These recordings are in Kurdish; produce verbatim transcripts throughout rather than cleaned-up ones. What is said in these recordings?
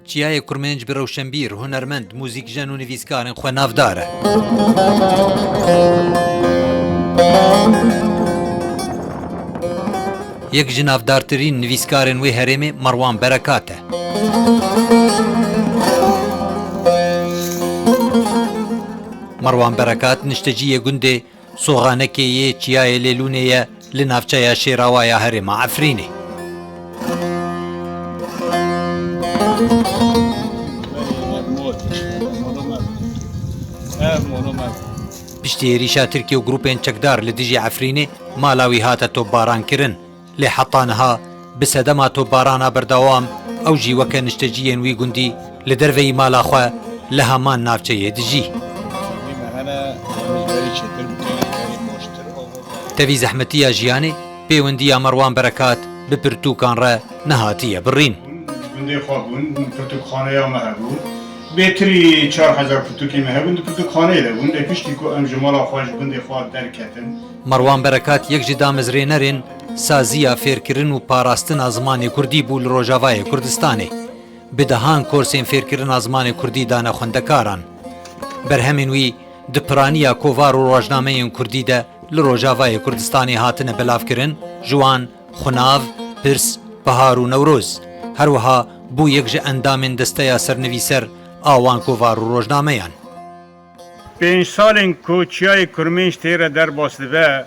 Çiyayê Kurmênc bi rewşenbîr, hunermend, muzîkjen û nivîskarên xwe navdar e. Yek ji navdartirîn nivîskarên wê herêmê Merwan Berekat e. Merwan Berekat niştecî yê gundê Soxanekê yê Çiyayê Lêlûnê ye li navçeya Şêrawa ya herêma Efrînê. Piştî êrîşa Tirkiye û grûpên çekdar li dijî Efrînê, mala wî hate topbaran kirin. Lê heta niha bi sedema topbarana berdewam, ew jî weke nişteciyên wî gundî li derveyî mala xwe li heman navçeyê dijî. Tevî zehmetiya jiyanê, pêwendiya Merwan Berekat bi pirtûkan re nehatiye birîn. Gundê xwe bûn, pirtûkxaneya me hebû. Bêtirî çar hezar pirtûkê me hebûn, di pirtûkxaneyê de bûn. Lê piştî ku em ji mala xwe, ji gundê xwe derketin, Merwan Berekat yek ji damezrênerên saziya fêrkirin û parastina zimanê kurdî bû li Rojavayê Kurdistanê. Bi dehan korsên fêrkirina zimanê kurdî dane xwendekaran. Berhemên wî di piraniya kovar û rojnameyên kurdî de li Rojavayê Kurdistanê hatine belavkirin, ji wan Xunav, Pirs, Bihar û Newroz. Her wiha bû yek ji endamên desteya sernivîser a wan kovar û rojnameyan. Pênc salên ku Çiyayê Kurmênc tê re derbas dibe,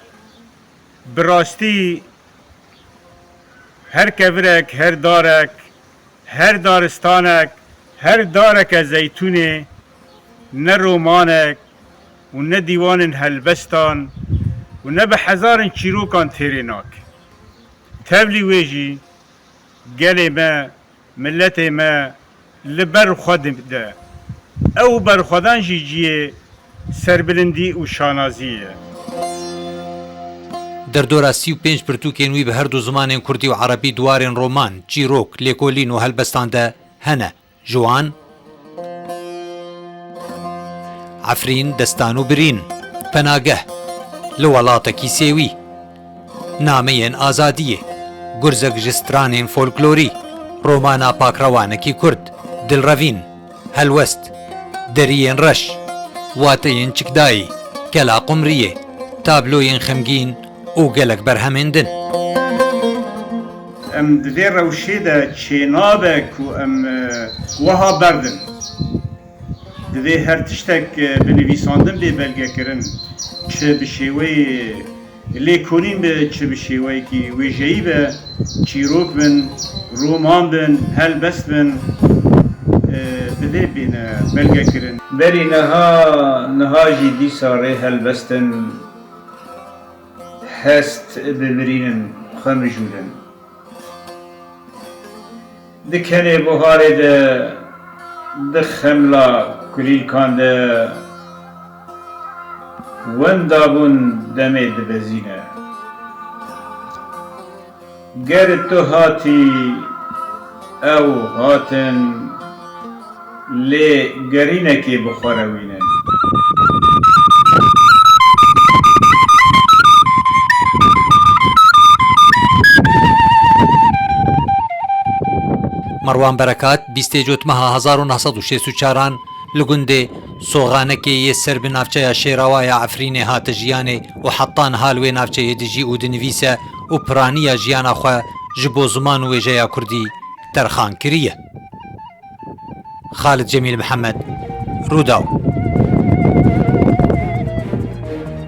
bi rastî her kevirek, her darek, her daristanek, her dareke zeytûnê ne romanek û ne dîwanên helbestan û ne bi hezarên çîrokan têrê nake. Tevlî wê jî gelê me, miletê me li ber xwe dide. Ew berxwedan jî cihê serbilindî û şanaziyê ye. Derdora sî û pênc pirtûkên wî bi her du zimanên kurdî û erebî di warên roman, çîrok, lêkolîn û helbestan de hene. Ji wan Efrîn, Destan û Birîn, Penageh, Li Welatekî Sêwî, Nameyên Azadiyê, Gurzek ji Stranên Folklorî, Romana Pakrewanekî Kurd, Dilrevîn, Helwest, Deriyên Reş, Wateyên Çikdayî, Kela Qumriyê, Tabloyên Xemgîn û gelek berhemên din. Em di vê rewşê de çênabe ku em, e, wiha berdin. Divê her tiştek, e, bi nivîsandin bê belgekirin, çi bi şêweyê lêkolîn be, çi bi şêweyekî wêjeyî be, çîrok bin, roman bin, helbest bin, e, divê bêne belgekirin. Berî niha, niha jî dîsa rê helbestin, hest bi birînin xwe mijûlin. Di kenê buharê de, di xemla kulîlkan de, wenda bûn demê dibezîne. Ger tu hatî, ew hatin, lê gerînekê bi xwe re wînin. Merwan Berekat, bîstê Cotmeha hezar û neh sed û şêst û çaran li gundê Soxanekê yê ser bi navçeya Şêrawa ya Efrînê hate jiyanê û heta niha li wê navçeyê dijî û dinivîse û piraniya jiyana xwe ji bo ziman û wêjeya kurdî terxan kiriye. Xalid Cemîl Mihemed, Rûdaw.